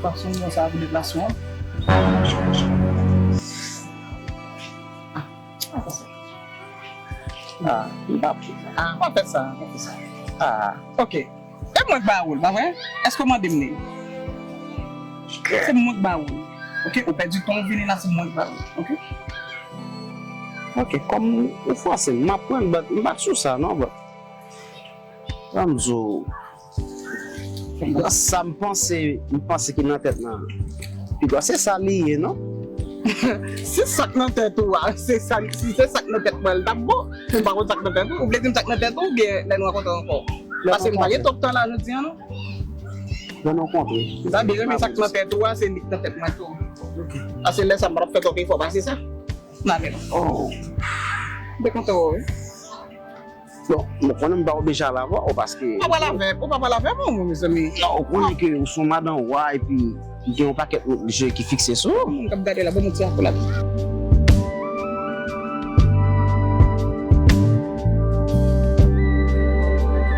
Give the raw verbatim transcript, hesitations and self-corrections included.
Fason mwen sa pou deplasman. Ah, m pa, ah, pa fè sa, pa fè sa. Ah, ok. E mwen k ba ou l, pa vre? Èske w mande m li? Se mwen k ba ou l. Ok, ou pèdi tan w vini la, se mwen k ba ou l. Ok? Ok, kòm ou fòse m, m ap pran l, but m pa t sou sa, non, but. Ban m di w, sa m panse, m panse ki nan tèt mwen an. Piga se sa li ye, non? Si sa k nan tèt ou a, se sa, si se sa k nan tèt mwen, l t ap bon. Men m pa konn sa k nan tèt ou. Ou vle di m sa k nan tèt ou, oubyen lè nou rankontre ankò? Paske m pa gen twòp tan la jodi a, non. Lè nou rankontre. M ta byen renmen sa k nan tèt ou a, se li k nan tèt mwen tou. Ok. Paske lè sa m pa t ap fè twòp efò pase sa. M ale non. Oh. M te kontan wè w, wi. Bon, mwen konnen m pa oblije al avè w paske. Ou pa pral avè, ou pa pral avè mwen, mezanmi. Non, ou konnen ke ou se yon madanm wa, epi gen yon pakèt je ki fikse sou ou. Moun k ap gade la, ban m yon ti akolad.